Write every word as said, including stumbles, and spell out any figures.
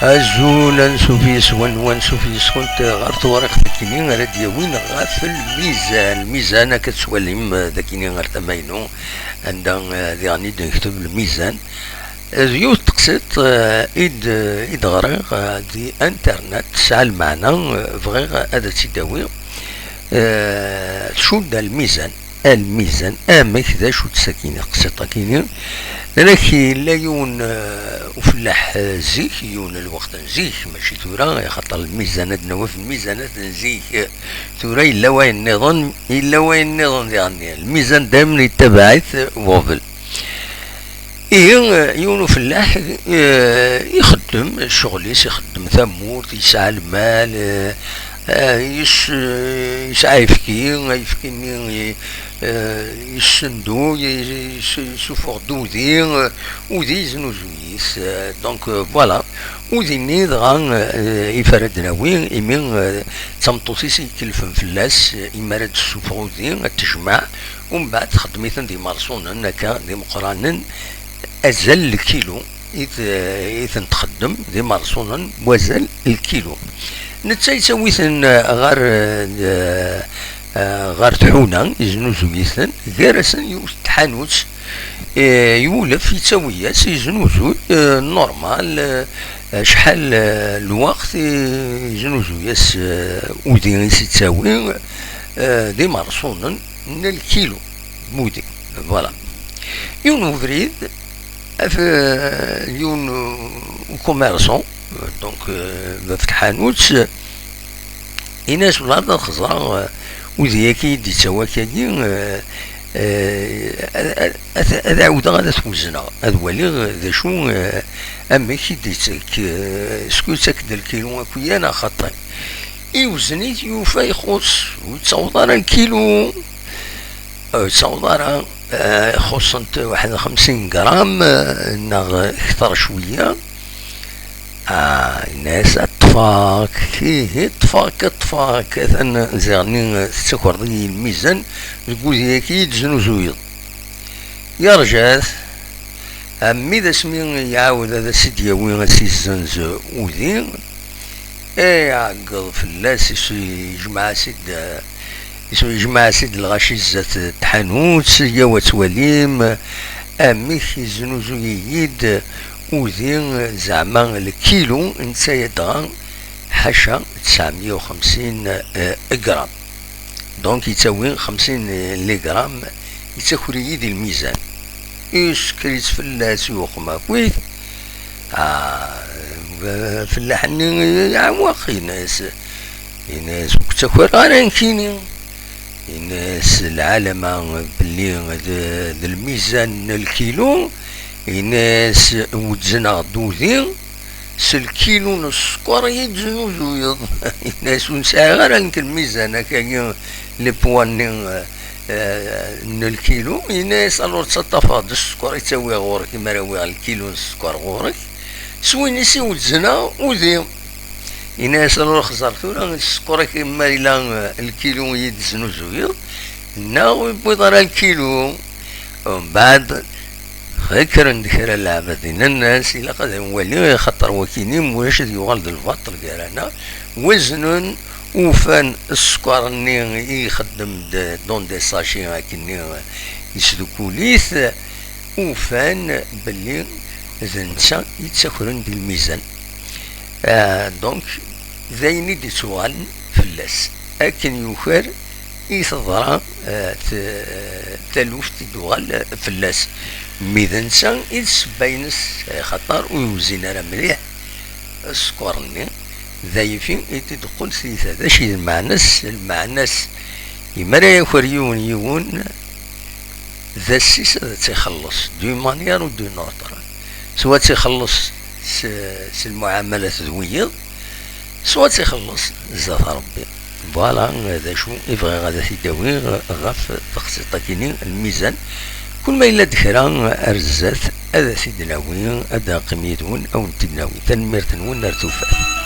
Azul, ansuf yes-wen, ansuf yes-went ɣer tewriqt-agi ara d-yawin ɣef lmizan. Lmizan, akka tettwalim, eh, dagini ɣer tama-inu, anda, eh, diɣen i d-nekteb lmizan. Eh, d yiwet teqsiṭ, eh, i d-, i d-ɣriɣ, eh, di internet, tesɛa lmeɛna, eh, bɣiɣ ad tt-id-awiɣ. Eh, tcudd ar lmizan. Ar lmizan, amek, d acu-tt sakini, teqsiṭ-akini? Nnan-ak yella yiwen, eh, ufellaḥ, eh, zik, yiwen n lweqt n zik, mačči tura, axaṭer lmizan, ad nawi ɣef lmizanat n zik, eh, tura yella wayen nniḍen, yella wayen nniḍen diɣen. Lmizan daymen yettabaɛ-it, eh, weɣbel. Ihi, eh, yiwen ufellaḥ, eh, ixeddem ccɣel-is, ixeddem tamurt, yesɛa lmal, eh, eh, yes-, eh, yesɛa ayefki, ayefki-nni, eh, yessenduy, yes-, yessuffeɣ-d udi, eh, udi yeznuzuy-it. Eh, donc, eh, voilà. Udi-nni dɣa, eh, yif ara d-nawi, imi, eh, d tameṭṭut-is i ikelfen fell-as, eh, imi ara d-tessuffeɣ udi, ad t-tejmeɛ, umbeɛd txeddem-iten d imerṣunen, akka, d imeqranen, azal lkilu i t-, i ten-txeddem, d imerṣunen wazal lkilu. Netta yettawi-ten ɣer, eh, eh, ɣer tḥuna, yeznuzuy-iten, gar-asen yiwet n tḥanut, eh, yulef, yettawi-yas, yeznuzuy, eh, normal, eh, acḥal, eh, lweqt, eh, yeznuzuy-as, eh, udi i s-yettawi, eh, d imerṣunen n lkilu n wudi. Voilà. Yiwen ubrid, af-, yiwen ukumerṣu, donc, euh, bab tḥanut, ini-as: "Wellah ad xeẓreɣ, euh, udi-agi i d-yettawi akkagi, euh, euh, ad, ad, ad, ad ɛawdeɣ ad t-wezneɣ, ad waliɣ d acu, euh, amek i d-yettak, euh, est-ce que yettak-d lkilu akk-ya neɣ xaṭi?" Iwzen-it, yufa ixuṣ, ur yettaweḍ ara lkilu. Ur yettaweḍ ara, eh, xuṣṣent waḥed xemsin gram, eh, neɣ kter cwiya. Ah, yenna-yas: "Ṭṭfeɣ-k, ihi ṭṭfeɣ-k, ṭṭfeɣ-k, atan ziɣ-nni tettakreḍ-iyi lmizan deg wudi-agi i d-teznuzuyeḍ." Yerǧa-t, armi d asmi iɛawed ad as-id-yawi ad s-izzenz udi, iɛeggeḍ fell-as, is-, yejmeɛ-as-id, is-, yejmeɛ-as-id lɣaci zdat tḥanut, yaw ad twalim amek yeznuzuy-iyi-d udi, zeɛma lkilu, netta dɣa ḥaca tesɛemya u xemsin, eh, gram. Donc, yettawi xemsin les grammes, yettaker-iyi di lmizan. Isker-itt fell-as, yuxem akkit. Ah, fellaḥ-nni yeɛweq, yenna-as, yenna-as: "Ur k-ttaker ara nekkini." Yenna-as: "Lɛalama belli d, d lmizan n lkilu." Yenna-as: "Wezzneɣ-d udi s lkilu n sskeṛ i d-teznuzuyeḍ." Yenna-as: "Ur nesɛi ara nekk lmizan akkagi, les poids-nni, eh, n lkilu." Yenna-as: "Alors ttaṭṭafeɣ-d sskeṛ i ttawiɣ ɣur-k, imi ara awiɣ lkilu n sskeṛ ɣur-k, s win i s-iwezzneɣ udi." Yenna-as: "Alors xẓer tura sskeṛ-ik, ma yella, eh, lkilu i d-teznuzuyeḍ, neɣ ur yewwiḍ ara lkilu." Umbeɛd, kkren-d kra n lɛebad, nnan-as: "Ilaq ad nwali, axaṭer wakini, mulac ad yuɣal d lbaṭel gar-aneɣ." Weznen, ufan sskeṛ-nni i ixeddem d, dans des sachets akkenni, yesdukul-it, ufan belli d netta yettakren di lmizan. Ah, donc, d ayen i d-ittuɣalen fell-as. Akken yuker i teḍra, eh, t-, taluft i d-tuɣal fell-as. Mi d netta i d ssebba-ines, eh, xaṭer ur yewzin ara mliḥ sskeṛ-nni, d ayfi i d-teqqel tiyita. D acu i d lmeɛna-s? Lmeɛna-s, imi ara yaker yiwen yiwen, d assis ad tt-ixelleṣ, d'une manière ou d'une autre. Soit ad tt-ixelleṣ s, s lmuɛamalat d wiyiḍ, soit ad tt-ixelleṣ zdat Ṛebbi. Voilà, d acu i bɣiɣ ad t-id-awiɣ ɣef teqsiṭ-agi-nni, lmizan. Kul ma yella-d kra ar zdat, ad t-id-nawi, ad d-neqqim yid-wen, ad wen-t-id-nawi. Tanemmirt-nwen, ar tufat.